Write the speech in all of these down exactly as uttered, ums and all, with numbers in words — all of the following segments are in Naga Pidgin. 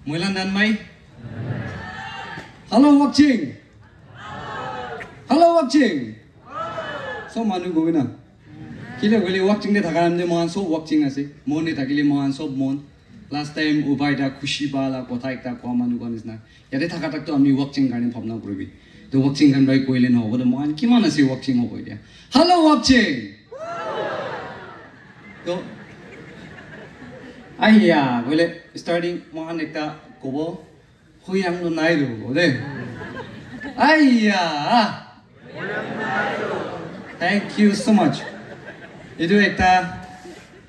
Moila nan mai. Hello, Wakching. Hello, Wakching. So manu goi na. Kile gole Wakching de thaka de mohan so Wakching ase. Mon de thakile mohan so mon. Last time ubai da khushi ba la kotha ekta kwa manu kwa nisna. Yate thaka tak to ami Wakching karne bhabna koribi. To Wakching kan bai koile na hobo to mohan kiman ase Wakching hobo dia. Hello, Wakching. To, aiya, bole starting mohan ekta kobo, huyang no nai do, bole. Aiya. Thank you so much. Etu ekta,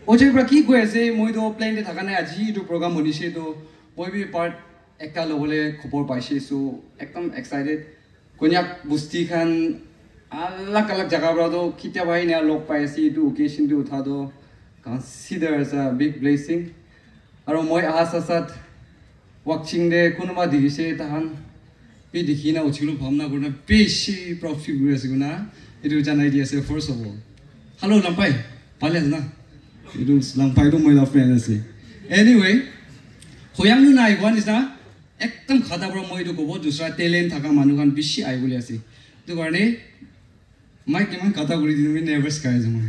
oche pra ki koi ase, moi to plan te thaka nai, aji etu program honishe to, moi bi part ekta lobole khobor paishe, so ekdam excited. Konyak busti khan alag alag jaga pra to kitia bai na log pai ase, etu occasion tu utha to consider as a big blessing. Aro moi aha sat sat Wakching de kunuba dikhi se tahan bi dikhi na uthi lo bhabna kurina bishi proud feel kuri ase koina etu janai di ase first of all. Hello, Lampai. Bhale ase na? Etu Lampai tu moi la friend ase. Anyway, hoyang nu nai gwan is na. Ekdam khata para moi etu kobo, dusra talent thaka manu khan bishi ahi bole ase. Etu karne mic iman khata kuri dinu, moi nervous khai ase moi.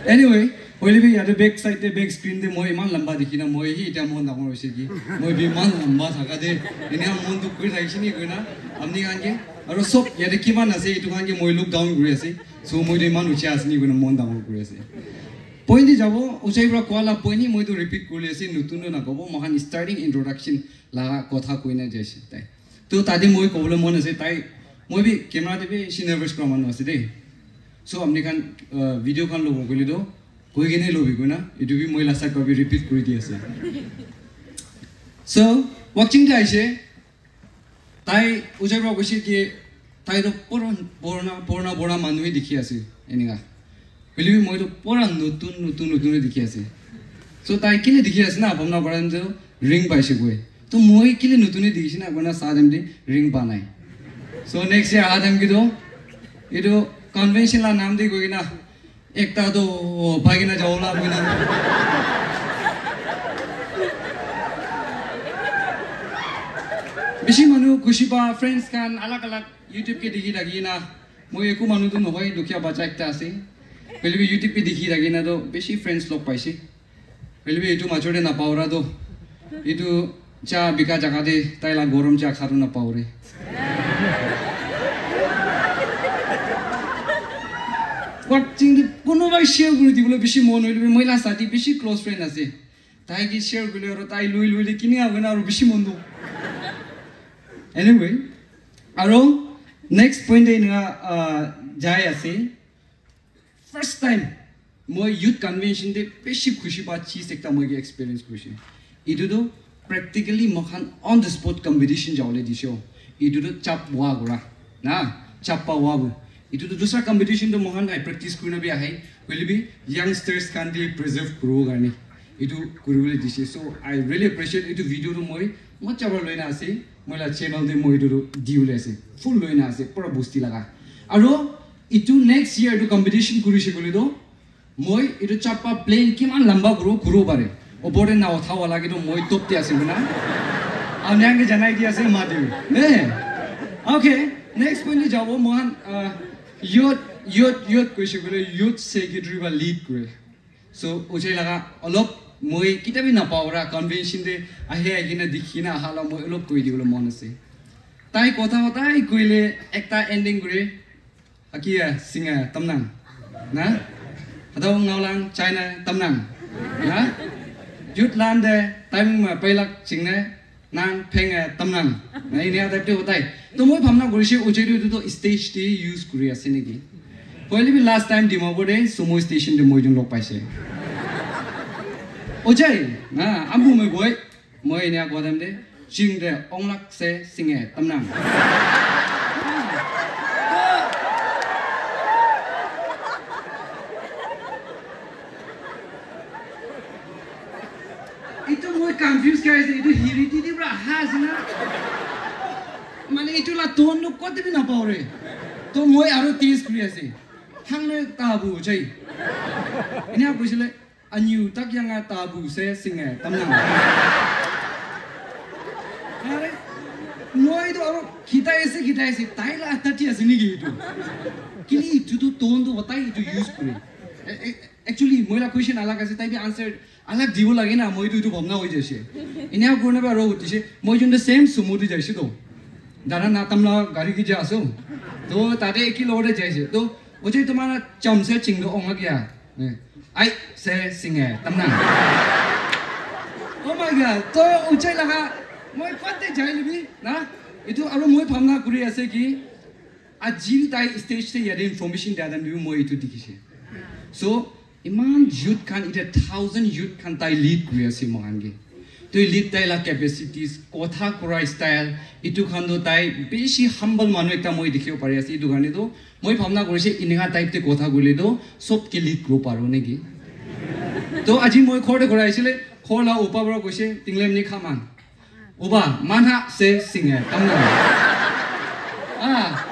Anyway, hoile bi yate back side te, back screen te moi iman lamba dikhi na, moi hi eta mon dangor hoise ki, moi bi iman lamba thaka de, enia mon dukh kuri thakishe ni koina, amni khan ke, aro sob yate kiman ase, etu khan ke moi look down kuri ase. So moi tu iman uchi ase ni koina mon dangor kuri ase. Point te jabo, uchai para koa la point ni moi tu repeat kuri ase, nutun tu nakobo, mohan starting introduction la kotha koina jaise tai. To tate moi kobole mon ase, tai, moi bi camera te bi bishi nervous kura manu ase de. So, apni khan, uh, video khan lobo koile to, koi kene lobi koina, etu bi moi la side para bi repeat kuri di ase. So, Wakching te aise, tai ujai para koise ki, tai to pura purana, purana, purana manu hi dikhi ase, enika. Hoile bi moi tu pura nutun, nutun, nutun he dikhi ase. So, tai kile dikhi ase na, bhamna kora time te ring paise koi. To moi kile nutun he dikhi ase na, koina sa time te ring pa nai. So, next year aha time ki to, etu convention la naam de koi na, ekta to pai kena jabo la koi na. Bishi manu khushi pa, friends khan alag alag YouTube ke dikhi thaki na, moi eku manu tu nohoi, dukhia bacha ekta ase. Hoile bi YouTube ke dikhi thaki na to bishi friends log paise. Hoile bi etu major te napao ra to. Etu cha bika jaga te tai la gorom cha kha to napao re. Wakching te kunuba share kuri dibole bishi mon hoile bi moi la sati bishi close friend ase. Tai ki share kuri le aro tai lui lui le kini a wena aro bishi mon dukh. Anyway, aro next point te eneka, ah, jai ase. First time moi youth convention te bishi khushi pa cheese ekta moi ke experience kurise. Etu tu practically moikhan on the spot competition jabole dise. Etu tu chap wa kura. Na, chap pa wa bu. Etu tu dusra competition tu moikhan ai practice kurina bi ahe. Hoile bi youngsters khan ke preserve kuribo karne etu kuribole dise. So I really appreciate etu video tu moi mocha para loina ase. Moi la channel te moi etu tu dibole ase. Full loina ase. Pura bosti laga. Aro etu next year etu competition kurise koile tu moi etu chappa plane kiman lamba kuro, kuro pare. Opor te na utha wala ke tu moi top te ase na. Apni khan ke janai di ase ma de. Eh. Okay. Next point te jabo moikhan, ah, youth, youth, youth koise koile youth secretary ba lead kore. So, uchai laga olop moi kitabi napao ra convention te ahi ahi na dikhi na aha la moi olop koi dibole mon ase. Tai kotha hotai koile ekta ending kore. Akia singa tamnang. Na? Hadao ngaolang China tamnang. Na? Jutland de timing ma pailak chingne nang pheng tamnang. Na ini ada tu hotai. To moi bhamna korise uchai tu to stage te use kuri ase niki. Koile bi last time Dimapur de sumo station de moi jun log paise. Uchai, na ambu me boy. Moi enia koa time te, ching te onglak se singe tamnang. Itu moi confuse kai ase, itu hiri titi pra aha ase na. Mane itu la tone tu kote bi napao re. To moi aro tease kuri ase. Hang le tabu chai. Enia koisile, Anyu tak yang a tabu se singe tamnang. Tai ase ki tai ase, tai la tati ase niki itu? Kili itu tu tone tu batai itu use kuri. Eh, eh, actually, moi la question alag ase, tai bi answer alag dibo lage na, moi itu itu bhabna hoi jaise. Inia kurna ba ro utise, moi jun the same sumo tu jaise to. Dara na tamla gari ki ja aso. To tate eki lode jaise. To, oje tumara chamse chingdo onga kya? Eh, ai, se singe, tamna. Oh my God, to uchai laga, moi kote jai libi, na? Itu aru moi bhabna kuri ase ki, aji tai stage te yade information dia dan bi moi itu dikhise. So, iman youth khan, ite thousand youth khan tai lead kuri ase mohan ke. Toi lead tai la capacities, kotha kura style, itu khan to tai bishi humble manu ekta moi dikhibo pari ase. Itu karne to moi bhabna kurise, ininga type te kotha kurile to sob ke lead kuro paro neki. To aji moi khor te kura aisile, khor la upa para koise, tinglem ni khaman. Uba, manha se singe, tamna. Ah.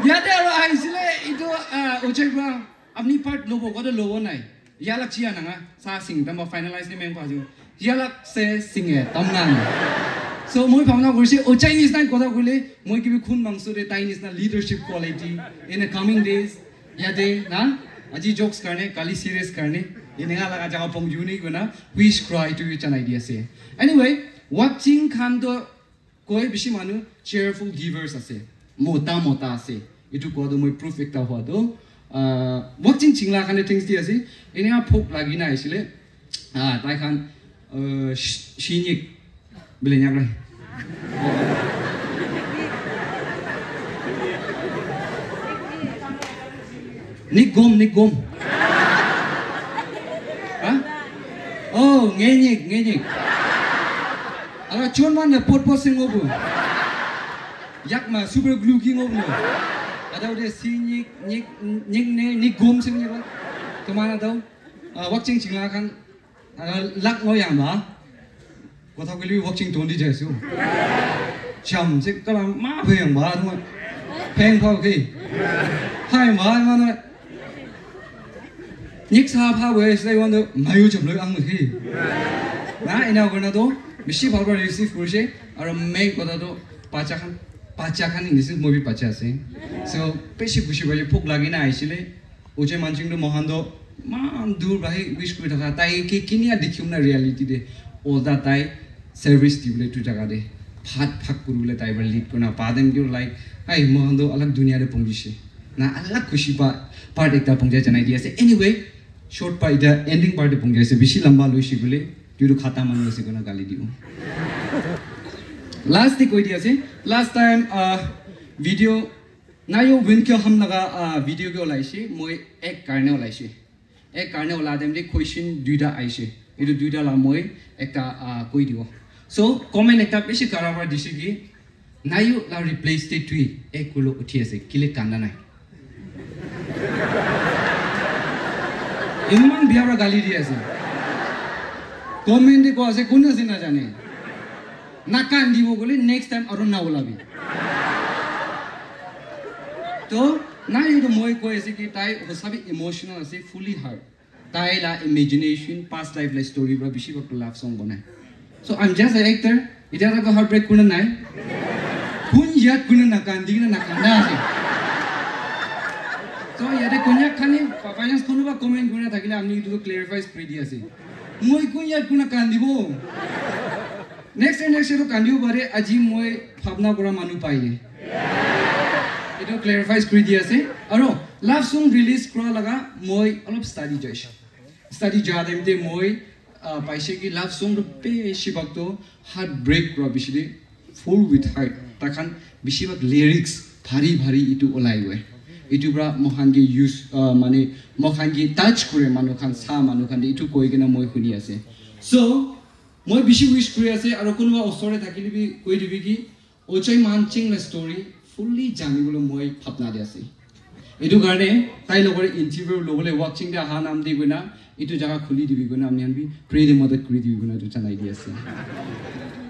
Yate aro aisile, itu, ah, uchai pra, apni part lobo, kote lobo nai. Yalak chia nanga, sa sing, tamba finalize ni meng pa ju. Yalak se singe, tamna. So, moi bhabna kurise, uchai nisna kotha kule, moi kibi khun mangso de, tai nisna leadership quality in the coming days. Yate na, aji jokes karne, kali serious karne, eneka laga jaga pong juni kona, wish kura itu yu chanai di ase. Anyway, watching khan to koi bishi manu cheerful givers ase, mota mota ase. Itu koa to moi proof ekta hua to, ah, watching chingla khan things di ase, eneka phok lagi na aisile, ah, tai khan, ah, sh- shinik Bile nyak lai. Nik gom, nik gom. Ha? Oh, ngenyik, ngenyik. Ala chon man na pot pot sing obu. Yak ma super glue king obu. Ada udah si nik, nik, nik ne, nik gom sing ne ba. Kemana tau? Ah, wakching chingla kan. Lak no yang ba. Kotha kuli watching twenty jai su. Cham se kala ma phe yang ba no. Pheng phao ke. Hai ma ma no. Nik sa pha we se wan do mayu cham lo ang ke. Na ina ko na do. Bishi bhal bhal receive kurise. Aro main kotha do pacha khan. Pacha khan ni se moi bi pacha ase. So bishi khushi bhai phuk lagi na aisile. Uje manjing do mohan do man dur bhai wish kuri thaka tai ke kinia dikhium na reality de oda tai service dibole tu jaga de phat phak kuribole tai ba lead kurna pa dem kyo like ai mohan do alag dunia de pongise na alag khushi pa part ekta pongja janai di ase. Anyway, short pa ita ending part de pongja ase, bishi lamba loi shi bole tu khata manu ase kona gali diu. Last de koi di ase, last time uh, video Nayo Winkyo Ham laga ah, video ke olaise, moi ek karne olaise. Ek karne ola dem de question duita aise. Itu duita la moi ekta ah, koi dibo. So comment ekta bishi karaba dise ki Nayo la replace te tui ek kulo uthi ase. Kile kanda nai. Iman biya pra gali di ase. Comment de ko ase kun ase na jane. Nakandibo kole next time aro na olabi. To na etu moi koi ase ki tai hosa bi emotional ase, fully hurt. Tai la imagination, past life la story pra bishi bhag love song banai. So I'm just an actor. Itya tak heartbreak kuna nai. Kun yat kuna nakandi na nakanda ase. So yate konyak khani finance kono ba comment kuna thakile amni itu clarify kuri di ase. Moi kun yat kuna kandibo. Next time next year kandibo bare aji moi bhabna kura manu paile. Itu clarify kuri di ase. Aro love song release kura laga moi olop study joisha. Study ja time te moi uh, paise ki love song to beshi bhag to heartbreak kura bishi de full with heart. Takhan bishi bhag lyrics bhari bhari itu olai hue. Itu pra mohan ke use uh, mane mohan ke touch kure manu khan sa manu khan de itu koi kena moi huni ase. So Moi bishi wish kuri ase aro kunuba osor te thakile bi koi dibi ki Ochai Manching la story fully jani bole moi bhabna de ase. Etu karne tai logor interview lobole Wakching de aha nam de koina etu jaga khuli dibi koina ami khan bi pray de madad kuri dibi koina etu janai di ase.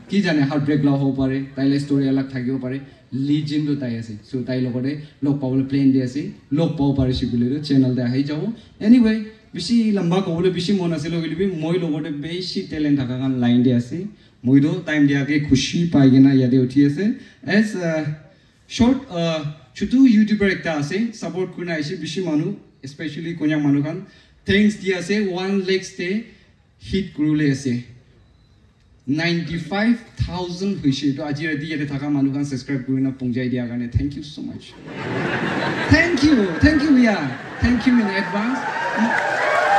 Ki jane heartbreak la hobo pare, tai la story alag thakibo pare, legend to tai ase. So tai logor de log pabole plan de ase, log pabo parise bole to channel de ahi jabo. Anyway, bishi lamba kobole bishi mon ase logile bi moi logor de bishi talent thaka khan line de ase. Moi toh time dia ke khushi pai kena yate uthi ase. As a short, uh, chutu YouTuber ekta ase, support kurina aise bishi manu, especially Konyak manu khan. Thanks di ase, one lakhs te hit kurule ase. Ninety five thousand hoise. To aji rati yate thaka manu khan subscribe kurina pungjai dia karne thank you so much. Thank you, thank you, yeah. Thank you in advance.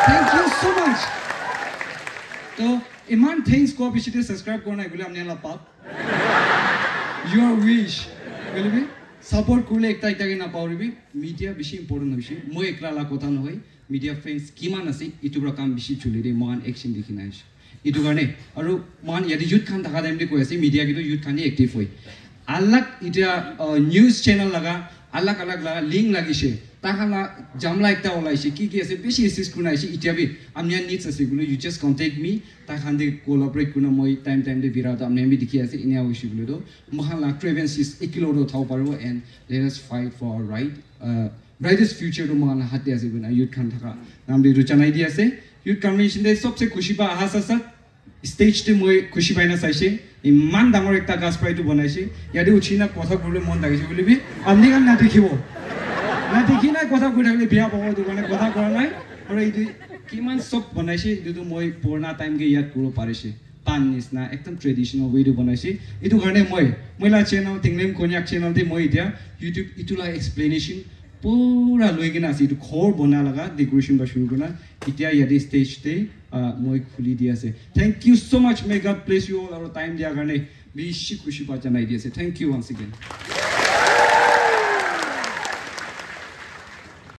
Thank you so much. To iman thanks ko bishi te subscribe korna bole apni la pap. Your wish. Bole bi support kurle ekta ekta ke na pawribi. Media bishi important hoise. Moi ekla la kotha nohoi. Media friends kiman ase, itu pra kam bishi chuli de, mohan action dikhi na ase. Itu karne, aru mohan yate youth khan thaka time te koi ase, media ke toh youth khan hi active hoi. Alag itya, uh, news channel laga, alag alag laga link lagise. Tai khan la jamla ekta olaise, ki ki ase, bishi assist kurna ase, itya bi, amni khan needs ase, koile, you just contact me, tai khan de collaborate kurna moi time time de bira to amni khan bi dikhi ase, inya hoise koile toh, mohan la grievances ekilog te uthabo paribo and let us fight for our right, uh, brightest future to mohan la hat te ase koina youth khan thaka naam de etu janai di ase. Youth convention de sobse khushi pa aha sa sa stage te moi khushi pai na saise, iman dangor ekta gas pai tu banaise, yate uthi na kotha kuribole mon thakise koile bi apni khan na dikhibo, na dikhi na kotha kuri thakile biya pabo, etu karne kotha kura nai. Aru etu kiman sob banaise, etu tu moi purana time ke yad kuribo parise. Pan nisna ekdam traditional way te banaise. Etu karne moi, moi la channel, Tinglem Konyak channel te moi itya YouTube etu la explanation pura loi kena ase. Etu ghor bana laga decoration pa shuru kurna itya yate stage te, ah, moi khuli di ase. Thank you so much. May God bless you all. Aru time dia karne bishi khushi pa janai di ase. Thank you once again.